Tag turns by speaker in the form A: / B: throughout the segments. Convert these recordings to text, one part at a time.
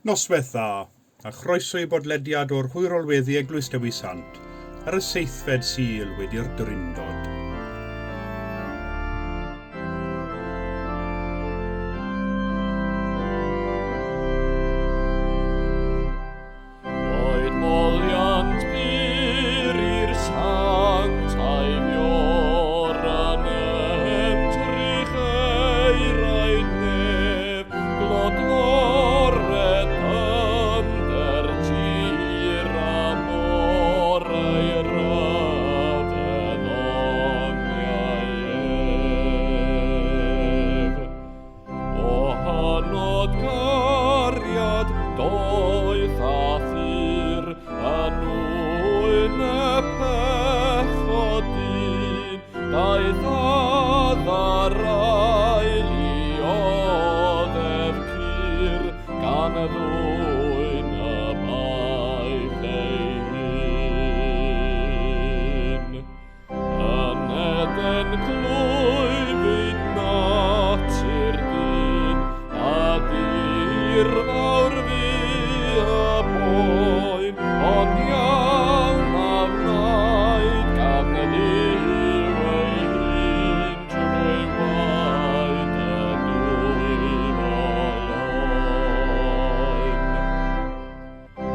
A: Noswaith dda, a chroeso i bodlediad o'r hwyrolweddi Eglwys Dewi Sant ar y seithfed Sul wedi'r Drindod.
B: Boed moliant pur i'r sanctaidd ior yn ymdrych eiraidd nef, glodlored dyfnder tir a môr ei ryfedd oniau ef. O hynod cariad doeth a thir, yn wyneb pechod dyn, daeth adar ail i oddef cur, gan ddwyn y baich ei hun. Yn Eden clwyfyd natur dyn, a dirfawr fu y boen, ond iawn a wnaed gan Dduw ei hun trwy waed y dwyfol oen.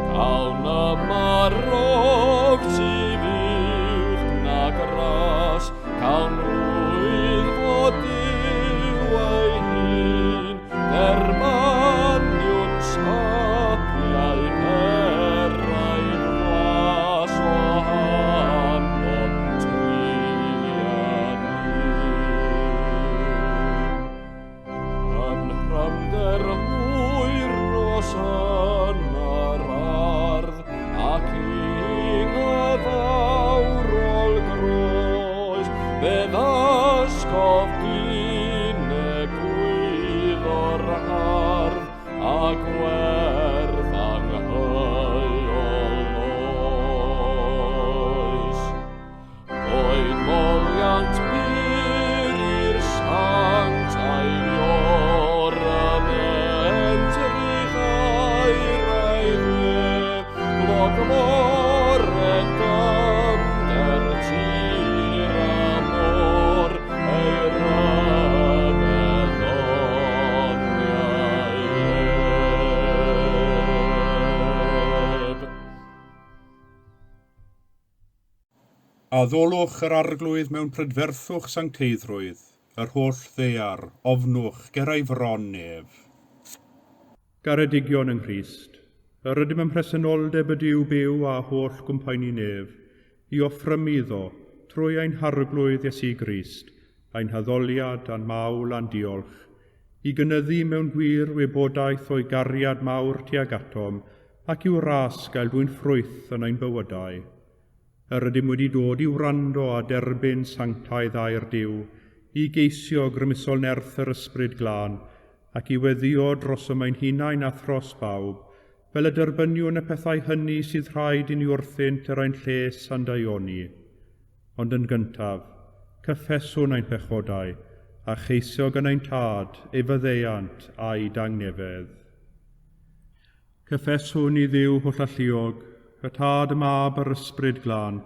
B: Cawn yma rog sydd uwch na gras, cawn wydd fod Duw ei hun, derbyniwn sapiau peraidd flas o hanfod truan un. Yn nhrymder hwyr nos yn yr ardd, ac yng nghyfawrol groes, fe ddysgodd dyn egwyddor hardd a gwerth angheuol oes. Boed moliant pur i'r sanctaidd ior yn entrych aeraidd nef, gloglored dyfnder tir a môr, ei ryfedd oniau ef.
A: Addolwch yr Arglwydd mewn prydferthwch sancteiddrwydd, yr holl ddaear, ofnwch, ger ei fron ef. Garedigion yng Nghrist, yr ydym ym mhresenoldeb y Duw byw a holl gwmpaeni nef, i offrymu iddo, trwy ein Harglwydd Iesu Grist, ein haddoliad a'n mawl a'n diolch, i gynyddu mewn gwir wybodaeth o'i gariad mawr tuag atom, ac i'w ras gael dwyn ffrwyth yn ein bywydau. Yr ydym wedi dod i wrando a derbyn sanctaidd air Duw, i geisio grymusol nerth yr Ysbryd Glân, ac i weddïo drosom ein hunain a thros bawb, fel y derbyniwn y pethau hynny sydd rhaid i ni wrthynt er ein lles a'n daioni. Ond yn gyntaf, cyffeswn ein pechodau, a cheisio gan ein Tad ei faddeuant a'i dangnefedd. Cyffeswn i Dduw hollalluog, y Tad, y Mab a'r Ysbryd Glân,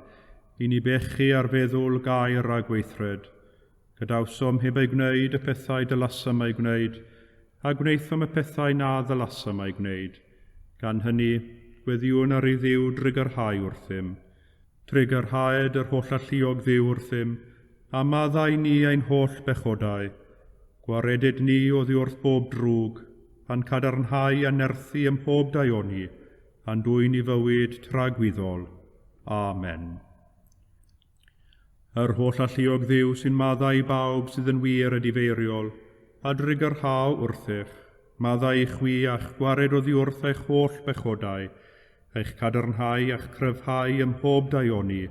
A: i ni bechu ar feddwl, gair a gweithred. Gadawsom heb eu gwneud y pethau dylasom eu gwneud, a gwnaethom y pethau na ddylasom eu gwneud. Gan hynny, gweddïwn ar i Dduw drugarhau wrthym. Trugarhaed yr hollalluog Dduw wrthym, a maddau ni ein holl bechodau. Gwareded ni oddi wrth bob drwg, a'n cadarnhau a nerthu ym mhob daioni, a'n dwyn i fywyd tragwyddol. Amen. Yr hollalluog Dduw sy'n maddau i bawb sydd yn wir edifeiriol, a drugarhau wrthych, maddau i chwi a'ch gwared oddi wrth eich holl bechodau, eich cadarnhau a'ch cryfhau ym mhob daioni,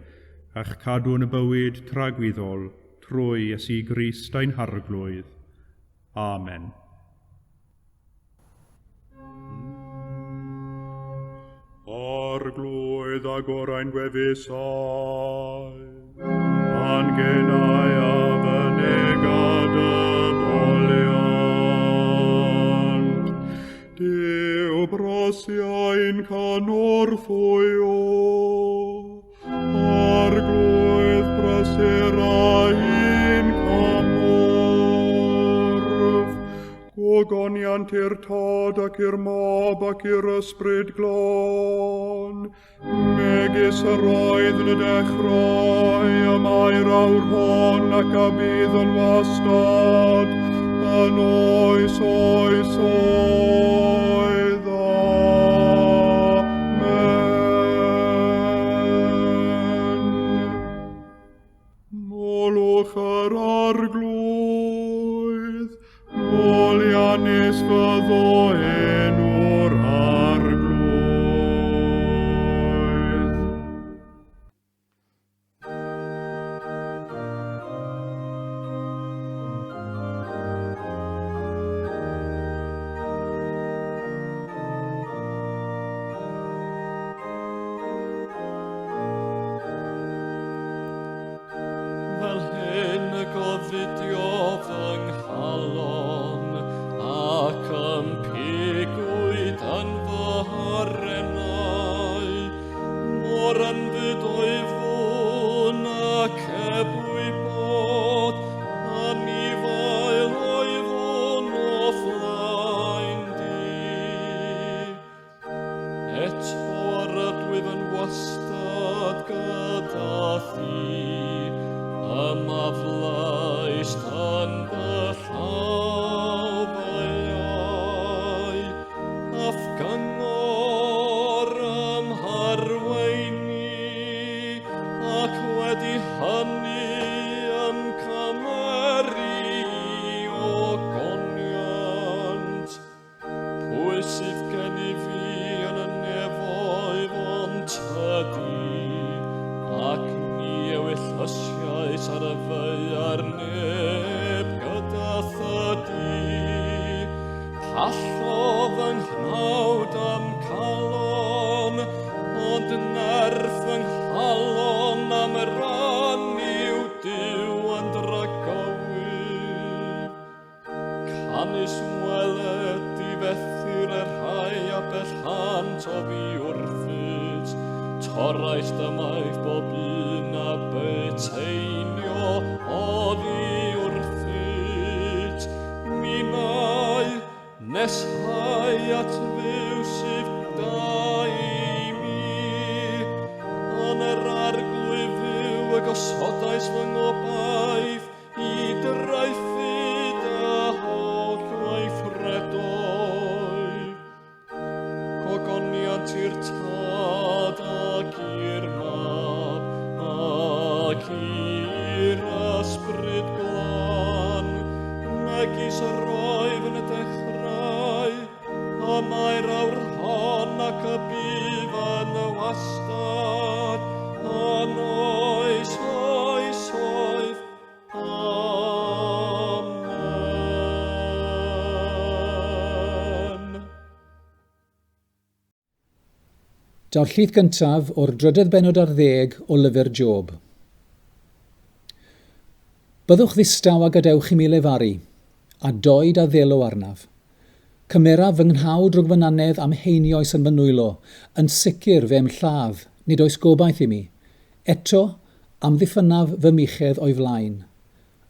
A: a'ch cadw yn y bywyd tragwyddol, trwy Iesu Grist ein Harglwydd. Amen. Arglwydd, agor ein gwefusau, a'n genau a fynega dy foliant. Duw bros Gogoniant i'r Tad ac i'r Mab ac i'r Ysbryd Glân, megis yr oedd yn y dechrau, y mae'r awr hon ac a bydd yn wastad, yn oes oes oedd. Amen. Molwch yr Arglwydd, moliannus fyddo enw'r Arglwydd.
B: Fel hyn y gofidiodd fy nghalon, ac ym pigwyd yn fy harenau, mor ynfyd oeddwn ac heb wybod, anifail oeddwn o flaen di. Eto yr ydwyf yn wastad gyda thi, ymaflaist yn fy llaw fy iau, a'th gyngor ym harweini, ac wedi hynny ym cymeri o goniant. Pwy sydd gennyf fi yn y nefoedd ond tydi, ac ni ewyllysiais ar y ddaear neb gyda thydi. Pallodd fy nghnawd a'm calon, ond nerth fy nghalon am ran yw Duw yn dragywydd. Canys wele difethir y rhai a bellhant oddi wrthyt, torraist ymaith bob un a byteinio oddi wrthyt. Minnau neshau at Dduw sydd da i mi, yn yr Arglwydd Dduw y gosodais fy ngobaith i draethu dy holl weithredoedd. Gogoniant i'r Tad ac i'r Mab ac i'r Ysbryd Glân, megis yr oedd yn y dechrau, y mae'r awr hon ac y bydd yn y wastad, yn oes oesoedd. Amen.
C: Daw'r llith gyntaf o'r drydedd bennod ar ddeg o lyfr Job. Byddwch ddistaw a gadewch i mi lefaru, a doed a ddelo arnaf. Cymeraf fy nghnawd rhwng fy nannedd am heinioes yn fy nwylo, yn sicr fe'm lladd, nid oes gobaith i mi. Eto, amddiffynnaf fy muchedd o'i flaen.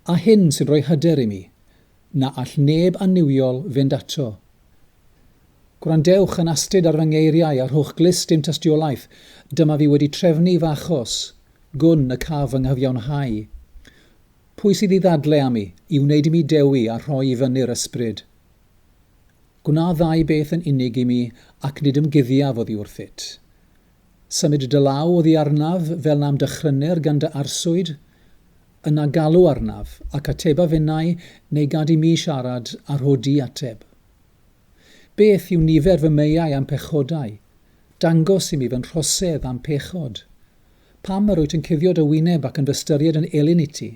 C: A hyn sy'n rhoi hyder i mi, na all neb annuwiol fynd ato. Gwrandewch yn astud ar fy ngeiriau a rhowch glust i'm tystiolaeth, dyma fi wedi trefnu fy achos, gwn y caf fy nghyfiawnhau. Pwy sydd i ddadle â mi, i wneud i mi dewi a rhoi i fyny'r ysbryd? Gwna ddau beth yn unig i mi, ac nid ymguddiaf oddi wrthyt. Symud dy law oddi arnaf fel na'm dychrynir gan dy arswyd, yna galw arnaf, ac atebaf finnau, neu gad i mi siarad a rho di ateb. Beth yw nifer fy meiau a'm pechodau? Dangos i mi fy nhrosedd a'm pechod. Pam yr wyt yn cuddio dy wyneb ac yn fy ystyried yn elyn i ti?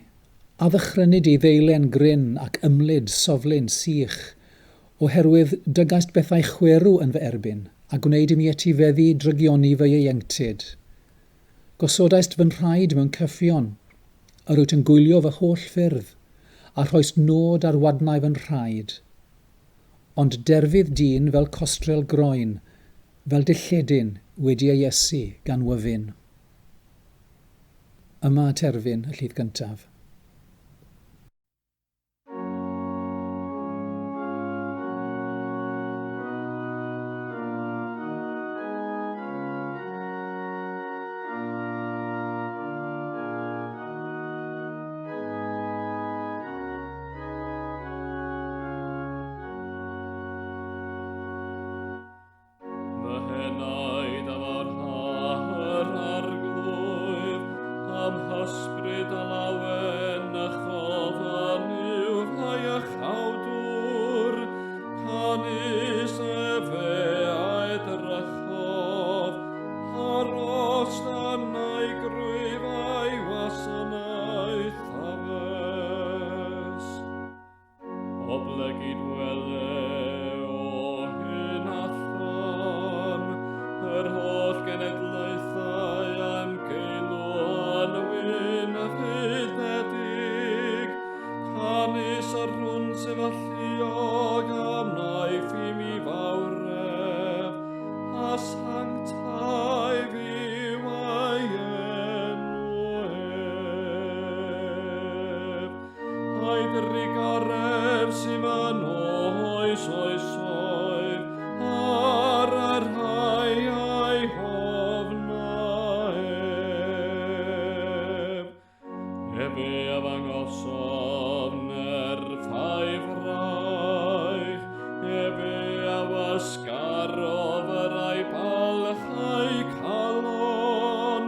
C: A ddychrynid i ddeilen gryn ac ymlid soflyn sych, oherwydd dygaist bethau chwerw yn fy erbyn, a gwneud i mi etifeddu drygioni fy ieuenctid. Gosodaist fy nhraed mewn cyffion, yr wyt yn gwylio fy holl ffyrdd, a rhoist nod ar wadnau fy nhraed. Ond derfydd dyn fel costrel groen, fel dilledyn wedi ei iesu gan wyfyn. Yma terfyn y llith gyntaf.
B: Oblegid wele o hyn allan, yr holl genedlaethau am geilw yn wynfydedig, canys yr hwn sydd alluog a wnaiff i mi fawredd, a sanctaidd yw ei enw ef. A'i drugaredd sydd yn oes oesoedd, ar y rhai a'i hofna ef. Efe a ddangosodd nerth a'i fraich, efe a wasgarodd yr a'i balch a'i calon,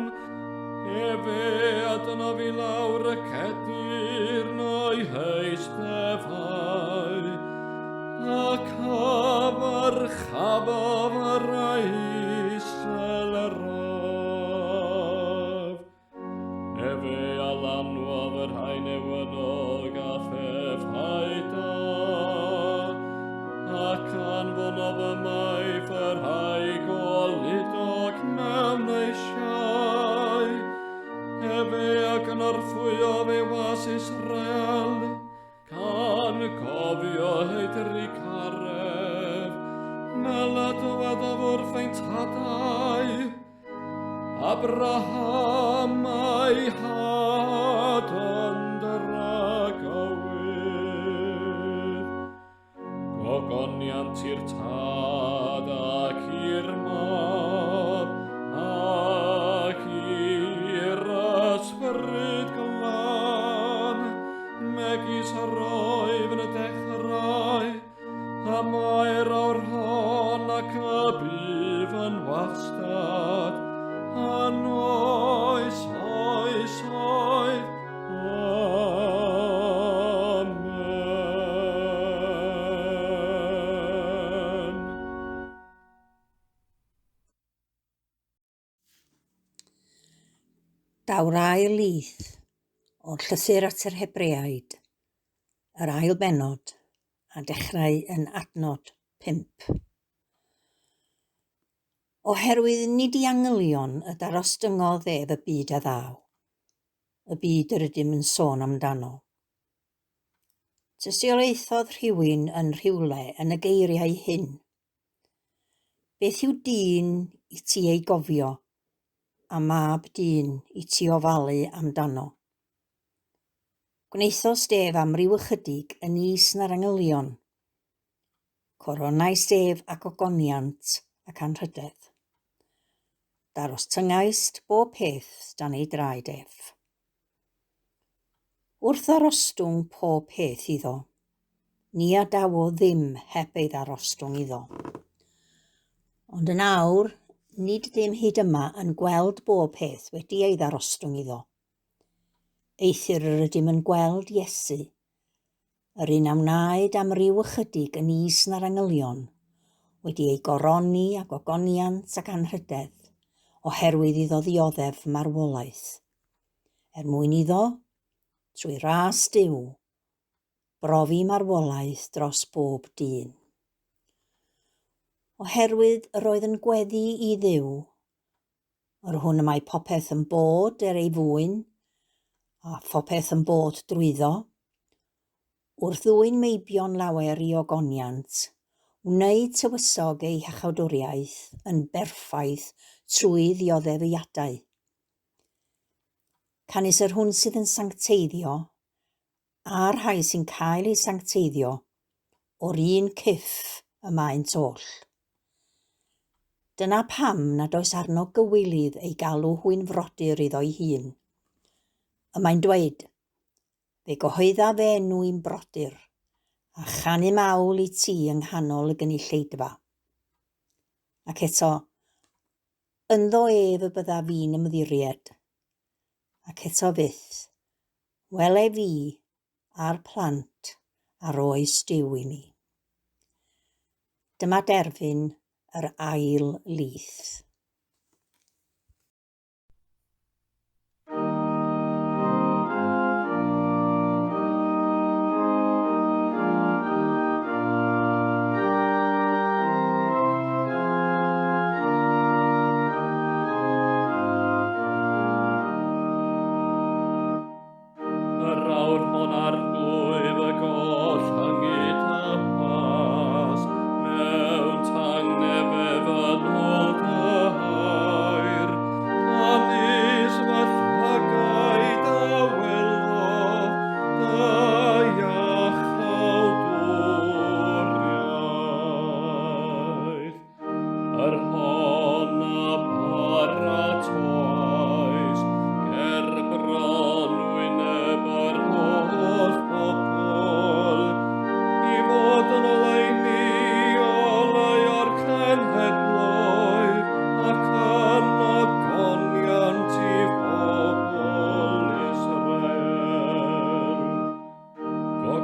B: efe a dynnodd i lawr y cedyrn o'i heisteddfau, ac a ddyrchafodd yr isel raf. Efe a lanwodd yr rhai newynog a phethau da, ac anfonodd ymaith y rhai goludog mewn eisiau. Efe a gynorthwyodd ei was Israel, gan gofio ei drugaredd, fel y dywedodd wrth ein tadau, Abraham a'i had yn dragywydd. Gogoniant i'r Tad ac i'r Mab ac i'r Ysbryd Glân, megis yr oedd yn y dechrau, y mae'r awr hon ac y bydd yn wastad, yn oes oesoedd. Amen.
D: Daw'r ail lith o'r llythyr at yr Hebreaid, yr ail bennod, a dechrau yn adnod 5. Oherwydd nid i angylion y darostyngodd ef y byd a ddaw, y byd yr ydym yn sôn amdano. Tystiolaethodd rhywun yn rhywle yn y geiriau hyn. Beth yw dyn i ti ei gofio, a mab dyn i ti ofalu amdano? Gwnaethost ef am ryw ychydig yn is na'r angylion. Coronaist ef ag ogoniant ac anrhydedd. Darostyngaist bob peth dan ei draed ef. Wrth ddarostwng pob peth iddo, ni adawodd ddim heb ei ddarostwng iddo. Ond yn awr, nid ydym hyd yma yn gweld bob peth wedi ei ddarostwng iddo. Eithr yr ydym yn gweld Iesu, yr un a wnaed am ryw ychydig yn is na'r angylion, wedi ei goroni ag ogoniant ac anrhydedd, oherwydd iddo ddioddef marwolaeth, er mwyn iddo, trwy ras Duw, brofi marwolaeth dros bob dyn. Oherwydd yr oedd yn gweddi i Dduw, yr hwn y mae popeth yn bod er ei fwyn, a phopeth yn bod drwyddo, wrth ddwyn meibion lawer i ogoniant, wneud tywysog ei hiachawdwriaeth yn berffaith trwy ddioddefiadau. Canys yr hwn sydd yn sancteiddio, a'r rhai sy'n cael eu sancteiddio, o'r un cyff y maent oll. Dyna pam nad oes arno gywilydd eu galw hwy'n frodyr iddo'i hun. Y mae'n dweud, Fe gyhoeddaf fy enw i'm brodyr, a chanu mawl i ti yng nghanol y gynulleidfa. Ac eto, ynddo ef y byddaf fi'n ymddiried. Ac eto fyth, wele fi a'r plant a roes Duw i mi. Dyma derfyn yr ail lith.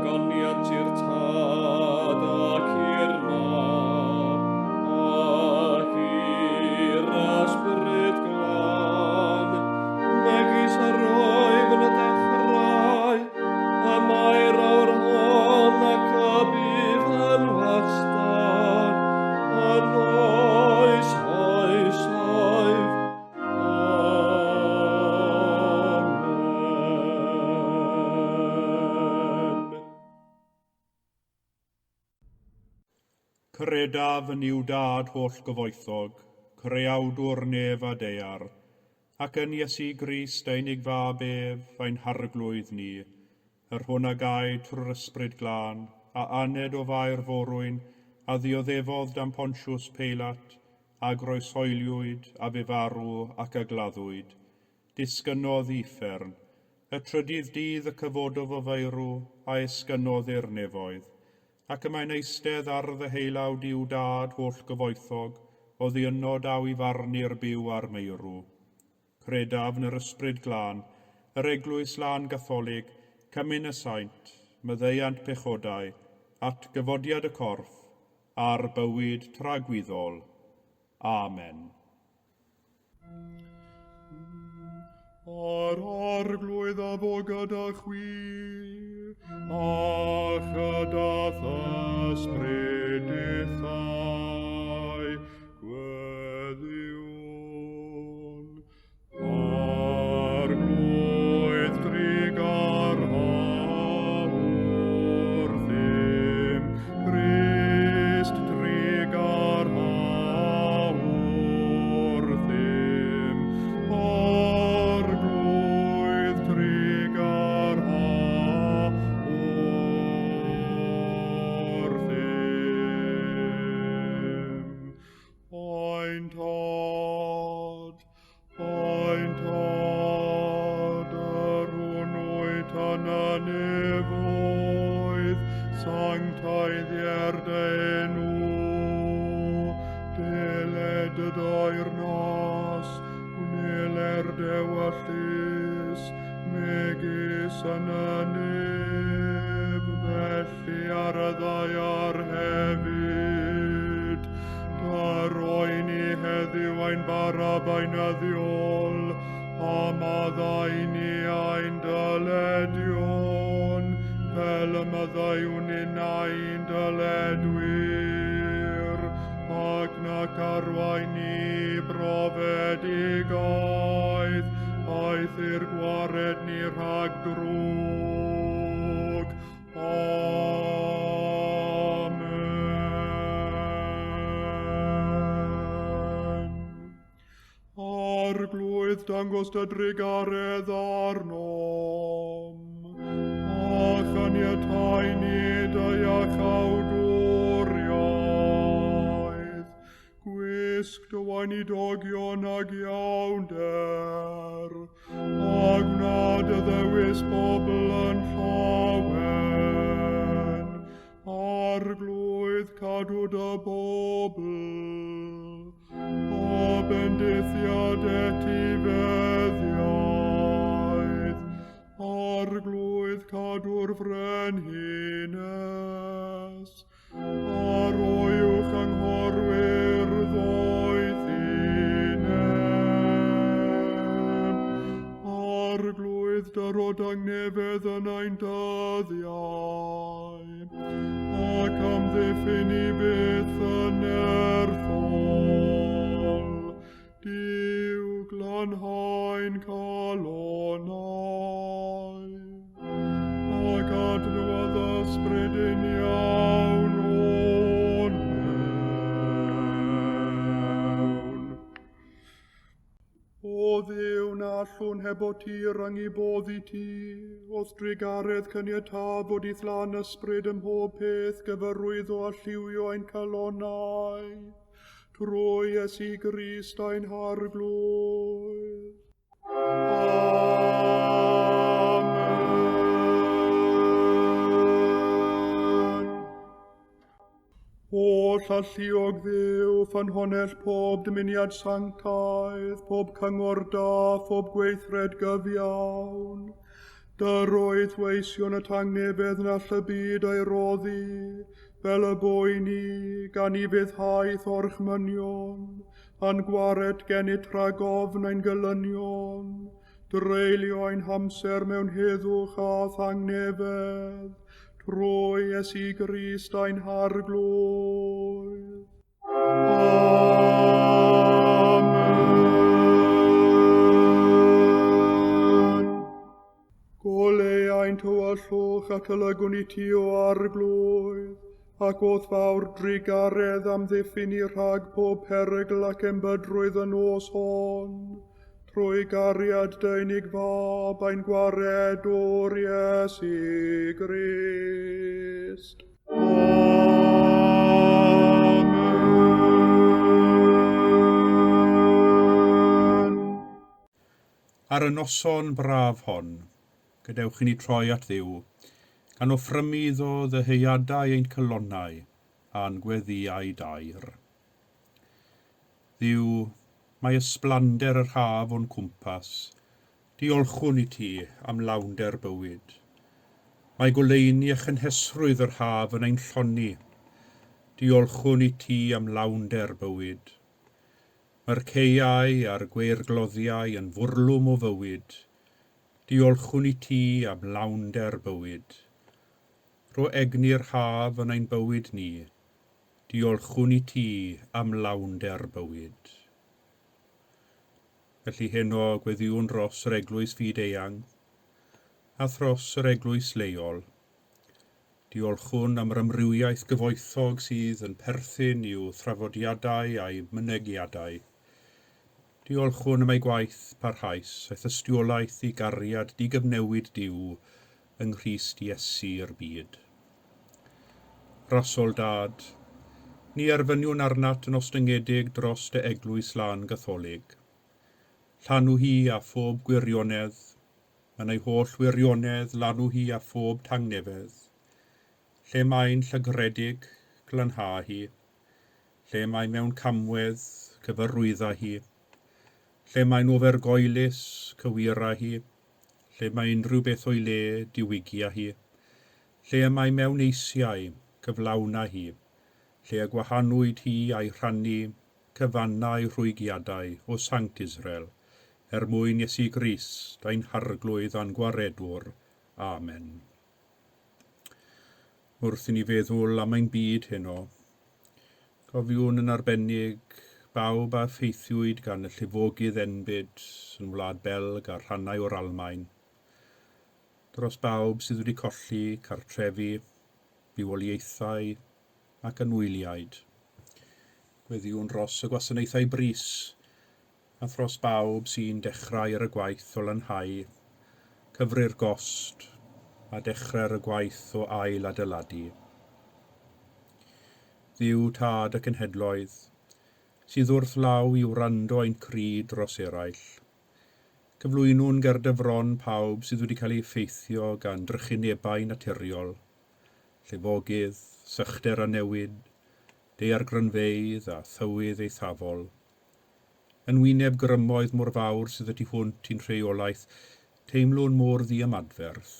B: Gogoniant i'r Tad ac i'r Mab ac i'r Ysbryd Glân, megis yr oedd yn y dechrau, y mae'r awr hon ac y bydd yn wastad, yn oes oesoedd. Amen.
A: Credaf yn Nuw Dad holl gyfoethog, creawdwr nef a daear, ac yn Iesu Grist ei unig fab ef, ein harglwydd ni, yr hwn a gaed trwy'r Ysbryd Glân, a aned o Fair Forwyn, a ddioddefodd dan Pontius Peilat, a groeshoeliwyd, a fu farw ac a gladdwyd. Disgynnodd i uffern. Y trydydd dydd y cyfododd o feirw, a esgynnodd i'r nefoedd. Ac y mae'n eistedd ar ddeheulaw Duw Dad holl gyfoethog, oddi yno daw i farnu'r byw a'r meirw. Credaf yn yr Ysbryd Glân, yr Eglwys Lân Gatholig, cymun y saint, maddeuant pechodau, atgyfodiad y corff, a'r bywyd tragwyddol. Amen. A'r Arglwydd a fo gyda chwi, a chyda ysbryd dithau, gweddïwn. Arglwydd drugarha wrthym, Crist drugarha wrthym, Arglwydd drugarha wrthym. Ein Tad, ein Tad, yr hwn wyt yn y nefoedd, sancteiddier dy enw, deled dy deyrnas, gwneler dy ewyllys, megis yn y nef, felly ar y ddaear hefyd. Dyro i ni heddiw ein bara beunyddiol, a maddau i ni ein dyledion, fel y maddeuwn ninnau i'n dyledwyr, ac nac arwain ni i brofedigaeth, eithr gwared ni rhag drwg. Amen. Arglwydd, dangos dy drugaredd arnom, a chaniatâ i ni dy iachawdwriaeth. Gwisg dy weinidogion ag iawnder, a gwna dy ddewis bobl yn llawen. Arglwydd, cadw dy bobl, a bendithiad etifeddiaeth. Arglwydd, cadw'r frenhines, a rho i'w chynghorwyr ddoethineb. Arglwydd, dyro dangnefedd yn ein dyddiau, ac amddiffyn ni byth yn nerthol. Duw, glanha'n calonnau, ac adnewydda ysbryd uniawn o'n mewn. O Dduw, na allwn heb o ti ryngu bodd i ti, o'th drugaredd caniatâ fod i'th lân ysbryd ym mhob peth gyfarwyddo a lliwio ein calonnau, trwy Iesu Grist ein Harglwydd. Amen. Holl alluog Dduw, ffynhonnell pob dymuniad sanctaidd, pob cyngor da, phob gweithred gyfiawn. Dyroedd weision y tangnefedd na all y byd ei roddi, fel y boeni, gan i fyddhaeth orchmynion, a'n gwared gennyt rhag ofn ein gelynion, dreulio ein hamser mewn heddwch a thangnefedd, trwy Iesu Grist ein Harglwydd. Amen. Goleuai'n tywyllwch ac olygwn i ti o Arglwydd, ac o'th fawr drugaredd amddiffyn ni rhag pob perygl ac embydrwydd y nos hon, trwy gariad dy unig fab ein gwaredwr Iesu Grist. Amen.
E: Ar y noson braf hon, gadewch i ni troi at Dduw, gan offrymu iddo ddyheuadau ein calonnau a'n gweddïau daer. Dduw, mae ysblander yr haf o'n cwmpas, diolchwn i ti am lawnder bywyd. Mae goleuni a chynhesrwydd yr haf yn ein llonni, diolchwn i ti am lawnder bywyd. Mae'r caeau a'r gweirgloddiau yn fwrlwm o fywyd, diolchwn i ti am lawnder bywyd. Rho egni'r haf yn ein bywyd ni, diolchwn i ti am lawnder bywyd. Felly heno gweddïwn dros yr eglwys fyd-eang a thros yr eglwys leol. Diolchwn am yr amrywiaeth gyfoethog sydd yn perthyn i'w thrafodiadau a'i mynegiadau. Diolchwn am ei gwaith parhaus a'i thystiolaeth i gariad digyfnewid Duw yng Nghrist Iesu i'r byd. Rasol Dad, ni erfyniwn arnat yn ostyngedig dros dy eglwys lân Gatholig. Llanw hi â phob gwirionedd, yn ei holl wirionedd lanw hi â phob tangnefedd. Lle mae'n llygredig, glanha hi. Lle mae mewn camwedd, cyfarwydda hi. Lle mae'n ofergoelus, cywira hi. Lle mae unrhyw beth o'i le, diwygia hi. Lle y mae mewn eisiau, cyflawna hi. Lle y gwahanwyd hi a'i rhannu, cyfannau rhwygiadau o Sanct Israel, er mwyn Iesu Grist, ein Harglwydd a'n Gwaredwr. Amen. Wrth i ni feddwl am ein byd heno, cofiwn yn arbennig bawb a effeithiwyd gan y llifogydd enbyd yn Wlad Belg a rhannau o'r Almaen, dros bawb sydd wedi colli cartrefi, bywoliaethau ac anwyliaid. Gweddïwn dros y gwasanaethau brys a thros bawb sy'n dechrau ar y gwaith o lanhau, cyfri'r gost a dechrau ar y gwaith o ail adeiladu. Dduw Tad y Cenhedloedd, sydd wrth law i wrando ein cri dros eraill. Cyflwynwn ger dy fron pawb sydd wedi cael ei effeithio gan drychinebau naturiol, llifogydd, sychder a newid, daeargrynfeydd a thywydd eithafol. Yn wyneb grymoedd mor fawr sydd y tu hwnt i'n rheolaeth, teimlwn mor ddiymadferth.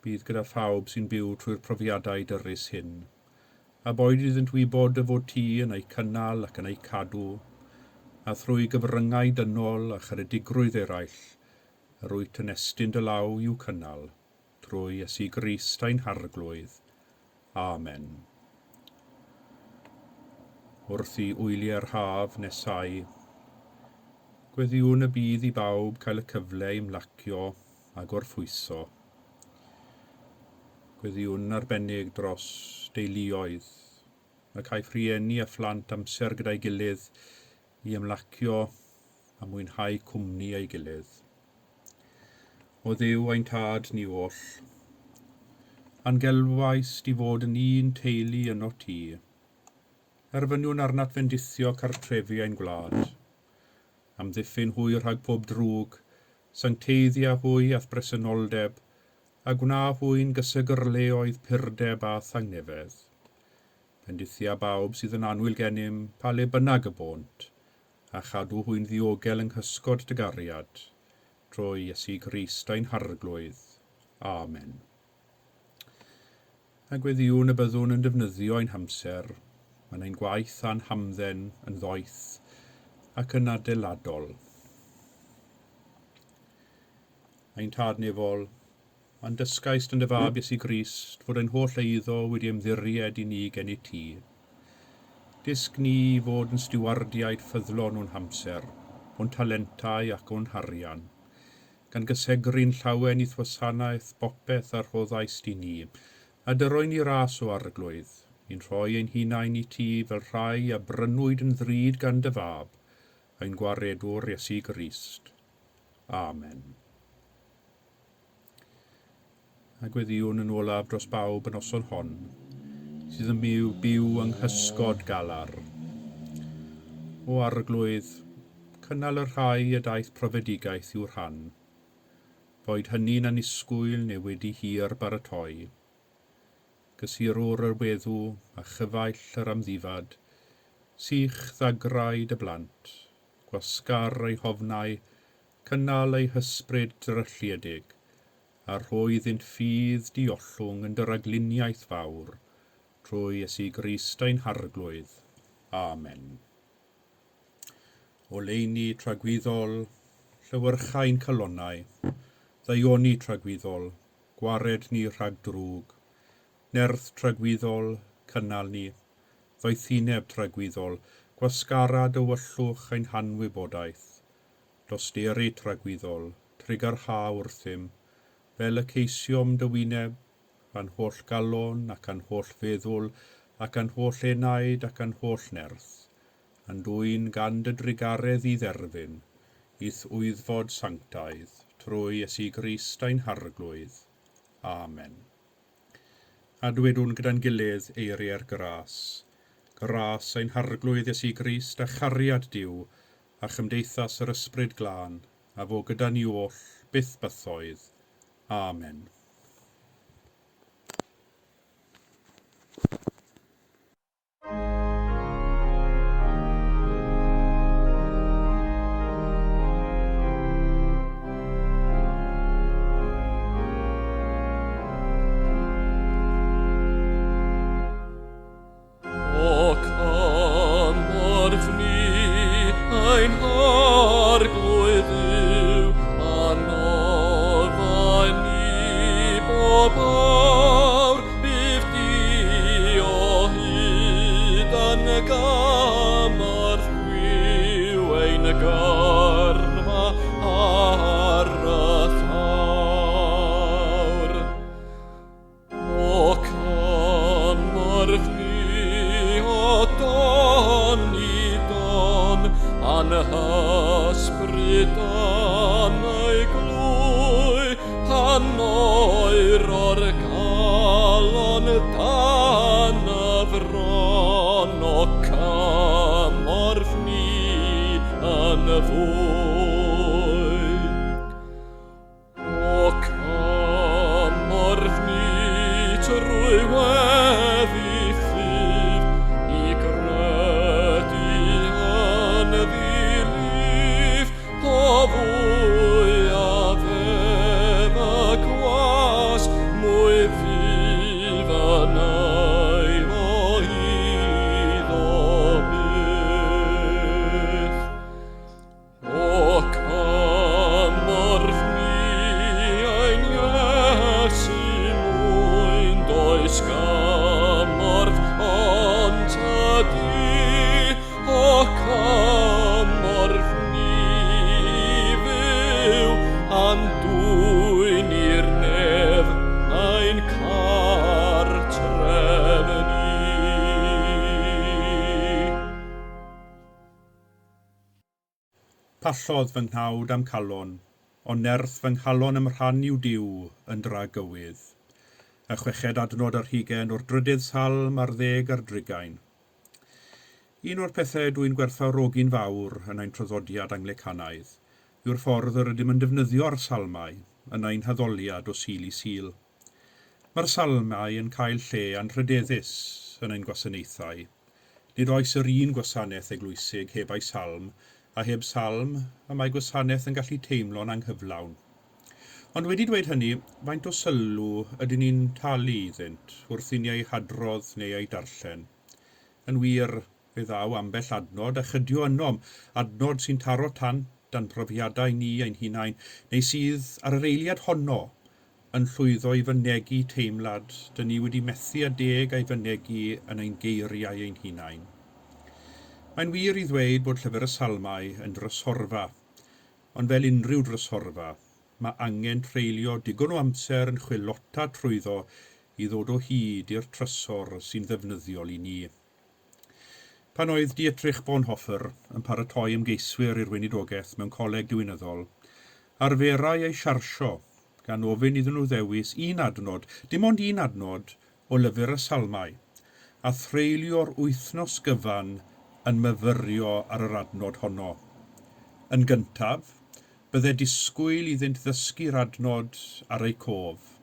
E: Bydd gyda phawb sy'n byw trwy'r profiadau dyrys hyn, a boed iddynt wybod dy fod ti yn eu cynnal ac yn eu cadw, a thrwy gyfryngau dynol a charedigrwydd eraill, yr wyt yn estyn dy law i'w cynnal, trwy Iesu Grist ein Harglwydd. Amen. Wrth i wyliau'r haf nesau, gweddïwn y bydd i bawb cael y cyfle i ymlacio a gorffwyso. Gweddïwn yn arbennig dros deuluoedd, y caiff rhieni a phlant amser gyda'i gilydd i ymlacio a mwynhau cwmni ei gilydd. O Dduw ein Tad ni oll, a'n gelwais di fod yn un teulu yno ti, erfyniwn arnat fendithio cartrefi ein gwlad, amddiffyn hwy rhag pob drwg, sancteiddia hwy a'th bresenoldeb, a gwna hwy'n gysegrleoedd purdeb a thangnefedd. Bendithia bawb sydd yn annwyl gennym, pa le bynnag y bônt, a chadw hwy'n ddiogel yng nghysgod dy gariad, Trwy Iesu Grist ein Harglwydd. Amen. A gweddiwn y byddwn yn defnyddio ein hamser, yn ein gwaith a'n hamdden yn ddoeth ac yn adeiladol. Ein Tad nefol, a'n dysgaist yn dy fab Iesu Grist fod ein holl eiddo wedi ymddiried i ni gen i ti. Dysg ni i fod yn stiwardiaid ffyddlon o'n hamser, o'n talentau ac o'n harian, gan gysegru'n llawen i'th wasanaeth bopeth a rhoddaist i ni, a dyroi ni ras o Arglwydd, i'n rhoi ein hunain i ti fel rhai a brynwyd yn ddrud gan dy fab, ein gwaredwr Iesu Grist. Amen. A gweddiwn yn olaf dros bawb y noson hon, sydd yn byw yng nghysgod galar. O Arglwydd, cynnal y rhai y daeth profedigaeth i'w rhan. Boed hynny'n annisgwyl neu wedi hir baratoi. Gysurwr yr weddw a chyfaill yr amddifad, sych ddagrau dy blant, gwasgar eu hofnau, cynnal eu hysbryd drylliedig, a rhoi iddynt ffydd diollwng yn dy ragluniaeth fawr, trwy Iesu Grist ein Harglwydd. Amen. Oleuni tragwyddol, llewyrchau'n calonnau, ddaioni tragwyddol, gwared ni rhag drwg, nerth tragwyddol, cynnal ni, ddoethineb tragwyddol, gwasgara dywyllwch ein hanwybodaeth, dosteri tragwyddol, trugarha wrthym, fel y ceisiom dy wyneb, a'n holl galon ac a'n holl feddwl ac a'n holl enaid ac a'n holl nerth, yn dwyn gan dy drugaredd i dderfyn, i'th wyddfod sanctaidd, trwy Iesu Grist ein Harglwydd. Amen. A dwedwn gyda'n gilydd eiriau'r gras. Gras ein Harglwydd Iesu Grist a chariad Duw a chymdeithas yr Ysbryd Glân, a fo gyda ni oll byth bythoedd. Amen.
B: O cymorth ni, ein Harglwydd Dduw, a nofa ni bob awr, bydd di o hyd yn gymorth gwiw ein gyrfa ar y llawr. O cymorth ni o don i don, a'n hysbryd yn ei glwy, pan oer o'r calon dan y fron, o cymorth ni yn fwy. O cymorth ni trwy weddi ffydd i gredu yn ddilif, po fwyaf ef y gwas, mwy fydd yn ei o iddo byth. O cymorth ni ein Iesu mwyn, does gymorth ond tydi. O cymorth ni fyw, a'n dwyn i'r nef, ein cartref ni.
E: Pallodd fy nghnawd am calon, ond nerth fy nghalon ymrhan i'w Duw yn dragywydd. Y chweched adnod ar hugain o'r drydydd salm ar ddeg ar drigain. Un o'r pethau dwi'n gwerthfawrogi'n fawr yn ein traddodiad Anglicanaidd yw'r ffordd yr ydym yn defnyddio'r salmau yn ein haddoliad o Sul i Sul. Mae'r salmau yn cael lle anrhydeddus yn ein gwasanaethau. Nid oes yr un gwasanaeth eglwysig heb ei salm, A heb salm, y mae gwasanaeth yn gallu teimlo'n anghyflawn. Ond wedi dweud hynny, faint o sylw ydyn ni'n talu iddynt wrth i ni eu hadrodd neu eu darllen? Yn wir, fe ddaw ambell adnod a chydio ynom, adnod sy'n taro tant a'n profiadau ni ein hunain, neu sydd, ar yr eiliad honno, yn llwyddo i fynegi teimlad dyn ni wedi methu â deg a'i fynegi yn ein geiriau ein hunain. Mae'n wir i ddweud bod Llyfr y Salmau yn drysorfa, ond fel unrhyw drysorfa, mae angen treulio digon o amser yn chwilota trwyddo i ddod o hyd i'r trysor sy'n ddefnyddiol i ni. Pan oedd Dietrich Bonhoeffer yn paratoi ymgeiswyr i'r weinidogaeth mewn coleg diwinyddol, arferai eu siarsio gan ofyn iddyn nhw ddewis un adnod, dim ond un adnod, o Lyfr y Salmau, a threulio'r wythnos gyfan yn myfyrio ar yr adnod honno. Yn gyntaf, bydde disgwyl iddynt ddysgu'r adnod ar eu cof,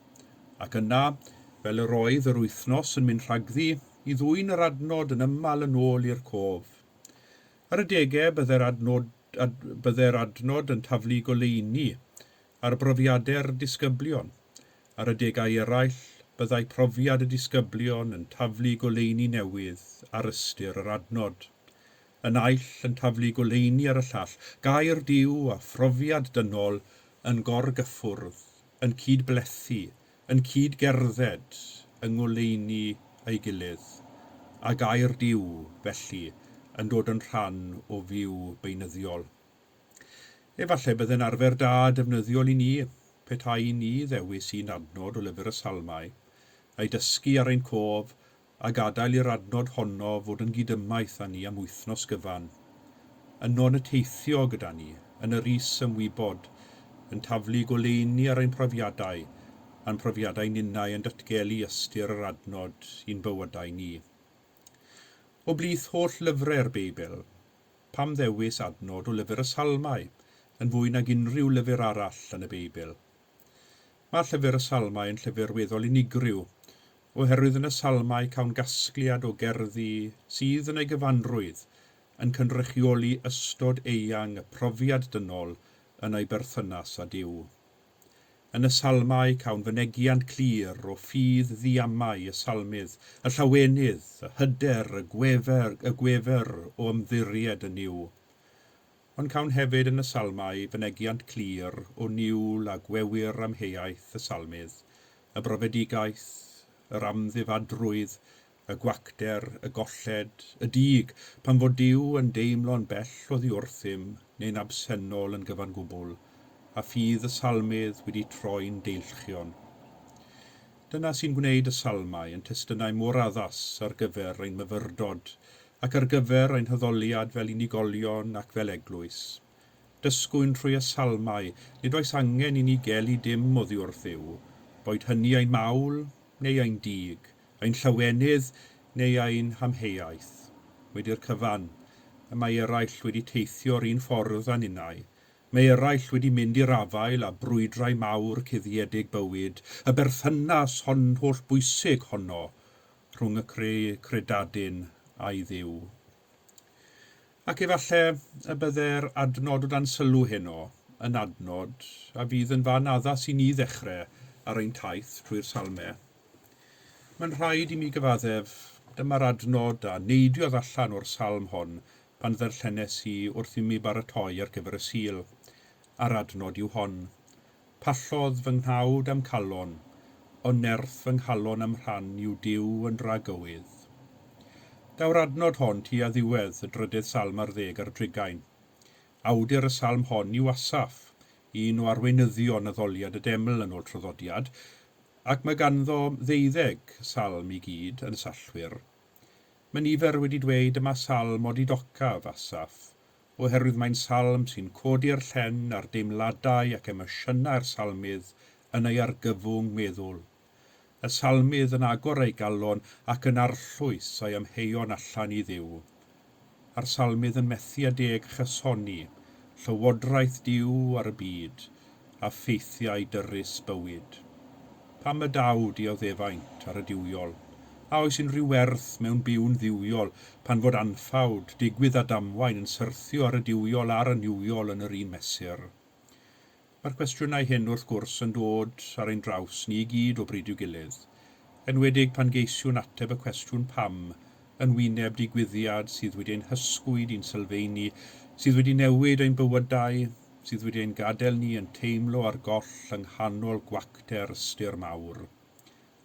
E: ac yna, fel yr oedd yr wythnos yn mynd rhagddi, i ddwyn yr adnod yn ymal yn ôl i'r cof. Ar adegau, bydde'r adnod, ad, bydde'r adnod yn taflu goleuni ar brofiadau'r disgyblion. Ar adegau eraill, byddai profiad y disgyblion yn taflu goleuni newydd ar ystyr yr adnod. Y naill yn taflu goleuni ar y llall, gair Duw a phrofiad dynol yn gorgyffwrdd, yn cydblethu, yn cydgerdded yng ngoleuni ei gilydd, a gair Duw, felly, yn dod yn rhan o fyw beunyddiol. Efallai byddai'n arfer da a defnyddiol i ni, petai i ni ddewis un adnod o Lyfr y Salmau, a'i dysgu ar ein cof, a gadael i'r adnod honno fod yn gydymaith â ni am wythnos gyfan. Yno yn y teithio gyda ni, yn yr is-ymwybod, yn taflu goleuni ar ein profiadau, a'n profiadau ninnau yn datgelu ystyr yr adnod i'n bywydau ni. O blith holl lyfrau'r Beibl, pam ddewis adnod o Lyfr y Salmau yn fwy nag unrhyw lyfr arall yn y Beibl? Mae Llyfr y Salmau yn llyfr weddol unigryw, oherwydd yn y Salmau cawn gasgliad o gerddi sydd yn ei gyfanrwydd yn cynrychioli ystod eang y profiad dynol yn ei berthynas â Duw. Yn y Salmau cawn fynegiant clir o ffydd ddiamau y salmydd, y llawenydd, y hyder, y gwefer, y gwefer o ymddiried yn Nuw. Ond cawn hefyd yn y Salmau fynegiant clir o niwl a gwewyr amheuaeth y salmydd, y brofedigaeth, yr amddifadrwydd, y gwacter, y golled, y dig, pan fod Duw yn deimlo'n bell oddi wrthym neu'n absennol yn gyfan gwbl, a ffydd y salmydd wedi troi'n deilchion. Dyna sy'n gwneud y salmau yn testunau mor addas ar gyfer ein myfyrdod ac ar gyfer ein haddoliad fel unigolion ac fel eglwys. Dysgwn trwy y salmau, nid oes angen i ni gelu dim oddi wrth Dduw, boed hynny ein mawl neu ein dig, ein llawenydd neu ein hamheuaeth. Wedi'r cyfan, y mae eraill wedi teithio'r un ffordd â ninnau. Mae eraill wedi mynd i'r afael â brwydrau mawr cuddiedig bywyd, y berthynas hon holl bwysig honno rhwng y credadun a'i Dduw. Ac efallai y bydde'r adnod o dan sylw heno yn adnod a fydd yn fan addas i ni ddechrau ar ein taith trwy'r salmau. Mae'n rhaid i mi gyfaddef, dyma'r adnod a neidiodd allan o'r salm hon pan ddarllenes i wrth i mi baratoi ar gyfer y Sul, a'r adnod yw hon. Pallodd fy nghnawd am calon, ond nerth fy nghalon am rhan yw Duw yn dragywydd. Daw'r adnod hon tua ddiwedd y drydydd salm ar ddeg ar drigain. Awdur y salm hon yw Asaph, un o arweinyddion addoliad y deml yn ôl traddodiad, ac mae ganddo 12 salm i gyd yn y Sallwyr. Mae nifer wedi dweud yma salm odidocaf Asaph, oherwydd mae'n salm sy'n codi'r llen ar deimladau ac emosiynau'r salmydd yn ei argyfwng meddwl. Y salmydd yn agor ei galon ac yn arllwys ei amheuon allan i Dduw. A'r salmydd yn methu â deg chysoni, llywodraeth Duw ar y byd, a ffeithiau dyrys bywyd. Pam y daw dioddefaint ar y duwiol? A oes unrhyw werth mewn byw'n dduwiol pan fod anffawd, digwydd a damwain yn syrthio ar y duwiol a'r annuwiol yn yr un mesur? Mae'r cwestiynau hyn wrth gwrs yn dod ar ein draws ni i gyd o bryd i'w gilydd, enwedig pan geisiwn ateb y cwestiwn pam yn wyneb digwyddiad sydd wedi ein hysgwyd i'n sylfeini, sydd wedi newid ein bywydau, sydd wedi ein gadael ni yn teimlo ar goll yng nghanol gwacter ystyr mawr.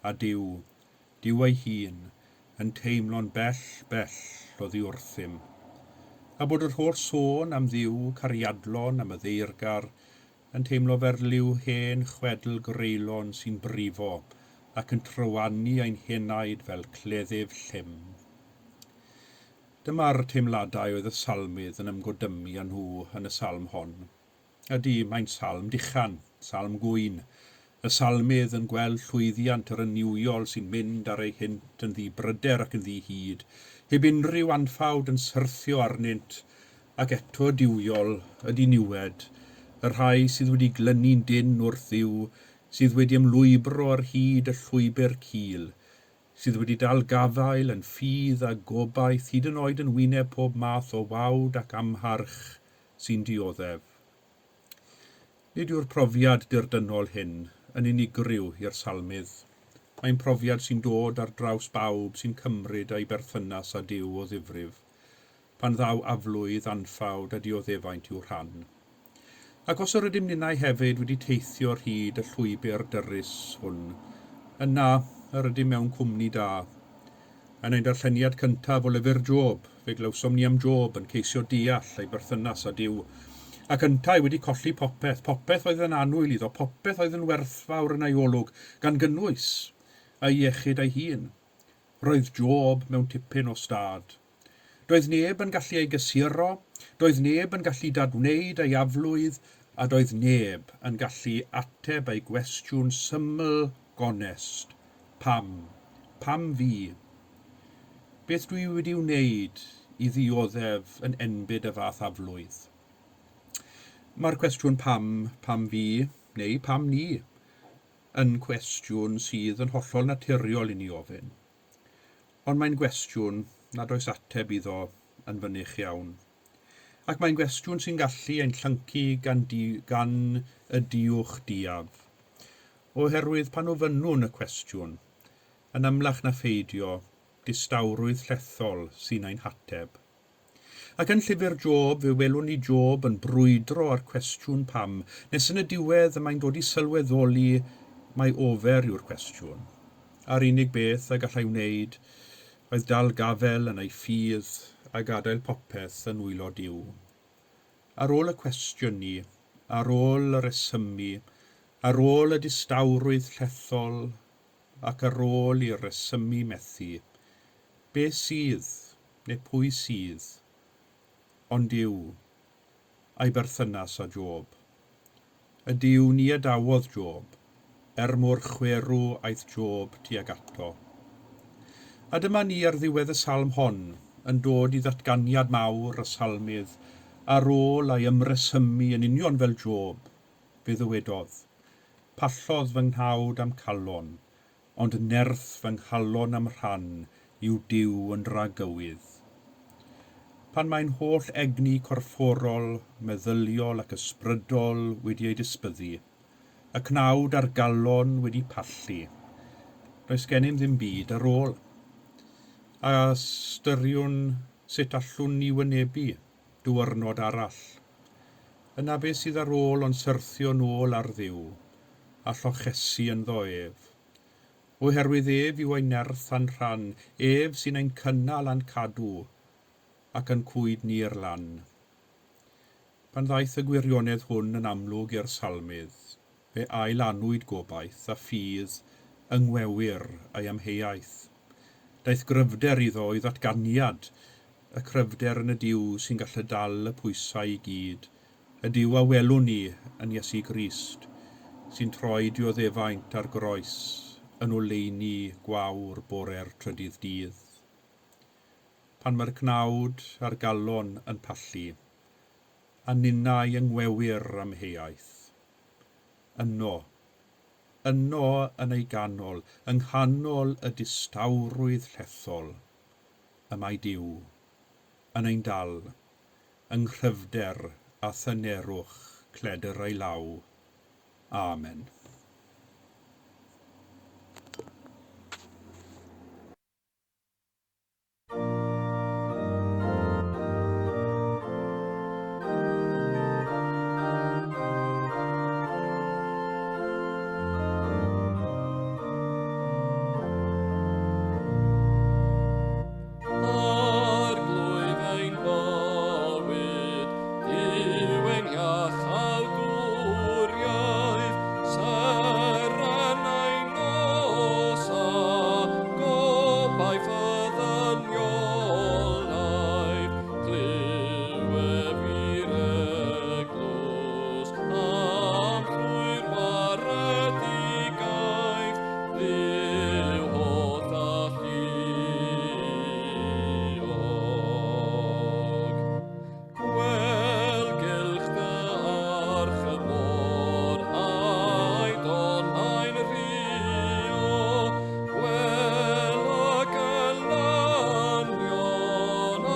E: A Duw, Duw ei hun, yn teimlo'n bell, bell oddi wrthym. A bod yr holl sôn am Dduw cariadlon a maddeugar yn teimlo fel rhyw hen chwedl greulon sy'n brifo ac yn trywanu ein henaid fel cleddyf llym. Dyma'r teimladau oedd y salmydd yn ymgodymu â nhw yn y salm hon. Ydy, mae'n salm duchan, salm gŵyn. Y salmydd yn gweld llwyddiant yr annuwiol sy'n mynd ar ei hynt yn ddibryder ac yn ddihid, heb unrhyw anffawd yn syrthio arnynt, ac eto duwiol y diniwed, y rhai sydd wedi glynu'n dynn wrth Dduw, sydd wedi ymlwybro ar hyd y llwybr cul, sydd wedi dal gafael yn ffydd a gobaith hyd yn oed yn wyneb pob math o wawd ac amharch sy'n dioddef. Nid yw'r profiad dirdynnol hyn yn unigryw i'r salmydd. Mae'n profiad sy'n dod ar draws bawb sy'n cymryd ei berthynas â Duw o ddifrif, pan ddaw aflwydd, anffawd a dioddefaint i'w rhan. Ac os yr ydym ninnau hefyd wedi teithio ar hyd y llwybr dyrys hwn, yna yr ydym mewn cwmni da. Yn ein darlleniad cyntaf o lyfr Job, fe glywsom ni am Job yn ceisio deall ei berthynas â Duw, ac yntau wedi colli popeth, popeth oedd yn annwyl iddo, popeth oedd yn werthfawr yn ei olwg, gan gynnwys ei iechyd ei hun. Roedd Job mewn tipyn o stad. Doedd neb yn gallu ei gysuro, doedd neb yn gallu dadwneud ei aflwydd, a doedd neb yn gallu ateb ei gwestiwn syml gonest. Pam? Pam fi? Beth dwi wedi wneud i ddioddef yn enbyd y fath aflwydd? Mae'r cwestiwn pam, pam fi, neu pam ni, yn cwestiwn sydd yn hollol naturiol i ni ofyn. Ond mae'n gwestiwn nad oes ateb iddo yn fynych iawn. Ac mae'n gwestiwn sy'n gallu ein llyncu gan, di, gan y duwch duaf. Oherwydd pan ofynnwn y cwestiwn, yn amlach na pheidio, distawrwydd llethol sy'n ein hateb. Ac yn llyfr Job, fe welwn ni Job yn brwydro â'r cwestiwn pam, nes yn y diwedd y mae'n dod i sylweddoli mai ofer yw'r cwestiwn. A'r unig beth y gallai wneud oedd dal gafel yn ei ffydd a gadael popeth yn nwylo Duw. Ar ôl y cwestiynu, ar ôl y rhesymu, ar ôl y distawrwydd llethol ac ar ôl i'r rhesymu methu, beth sydd, neu pwy sydd, ond Duw, a'i berthynas â Job. Y Duw ni adawodd Job, er mor chwerw aeth Job tuag ato. A dyma ni ar ddiwedd y salm hon, yn dod i ddatganiad mawr y salmydd ar ôl ei ymresymu yn union fel Job, fe ddywedodd, Pallodd fy nghnawd a'm calon, ond nerth fy nghalon a'm rhan yw Duw yn dragywydd. Pan mae'n holl egni corfforol, meddyliol ac ysbrydol wedi ei disbyddu, y cnawd a'r galon wedi pallu, does gennym ddim byd ar ôl. A ystyriwn sut allwn ni wynebu diwrnod arall. Yna beth sydd ar ôl ond syrthio nôl ar Dduw, a llochesu ynddo ef. Oherwydd ef yw ein nerth a'n rhan, ef sy'n ein cynnal a'n cadw, ac yn cwyd ni i'r lan. Pan ddaeth y gwirionedd hwn yn amlwg i'r salmydd, fe ailanwyd gobaith a ffydd yng ngwewyr ei amheuaeth. Daeth gryfder iddo o'i ddatganiad, y cryfder yn y Duw sy'n gallu dal y pwysau i gyd, y Duw a welwn ni yn Iesu Grist, sy'n troi dioddefaint ar groes yn oleuni gwawr bore'r trydydd dydd. Pan mae'r cnawd a'r galon yn pallu, a ninnau yng ngwewyr amheuaeth. Yno, yno yn ei ganol, yng nghanol y distawrwydd llethol, y mae Duw yn ein dal, yng nghryfder a thynerwch cledr ei law. Amen.
B: Arglwydd ein bywyd, Duw ein iachawdwriaeth, seren ein nos a gobaith y ddyniolaeth, clyw ef i'r eglwys, am llwyr waredigaeth, Dduw holl alluog. Gwel gylch dy arch y môr, a'i donnau'n rhuo. Gwel y gelynion,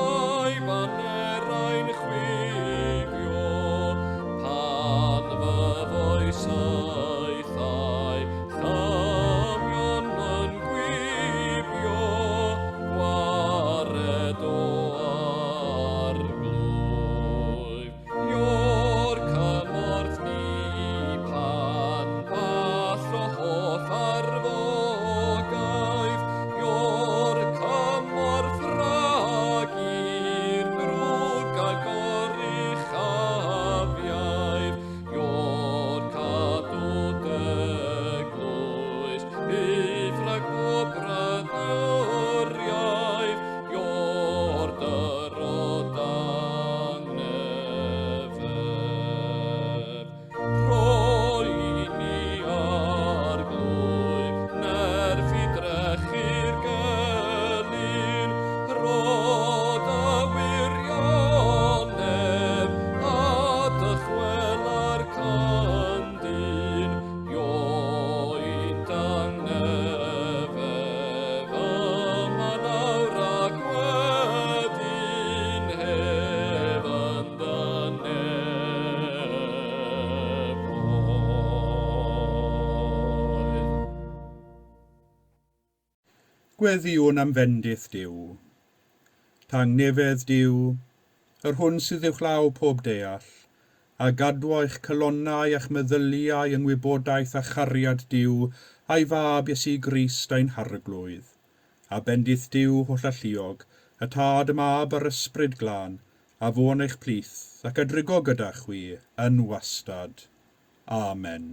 B: a'i banerau'n chwifio. Pan fyddoi saethau llymion yn gwibio, gwared o Arglwydd. Io'r cymorth ni pan ball o holl arfogaeth, Io'r cymorth rhag i'r drwg a goruchafiaeth, Io'r cadw d'eglwys, byth rhag bob brydnwriaeth, Io'r dyrod dangnefedd. Rhoi ni Arglwydd, nerth i drechu'r gelyn, rhod y wirionedd, a dychwela'r cyndyn, Io'n dangnefedd, yma nawr ac wedyn hef yn dy nefoedd.
E: Gweddïwn am fendith Duw. Tangnefedd Duw, yr hwn sydd uwchlaw pob deall, a gadwo eich calonnau a'ch meddyliau yng ngwybodaeth a chariad Duw a'i fab Iesu Grist ein Harglwydd. A bendith Duw hollalluog, y Tad, y Mab a'r Ysbryd Glân, a fo yn eich plith ac a drigo gyda chwi yn wastad. Amen.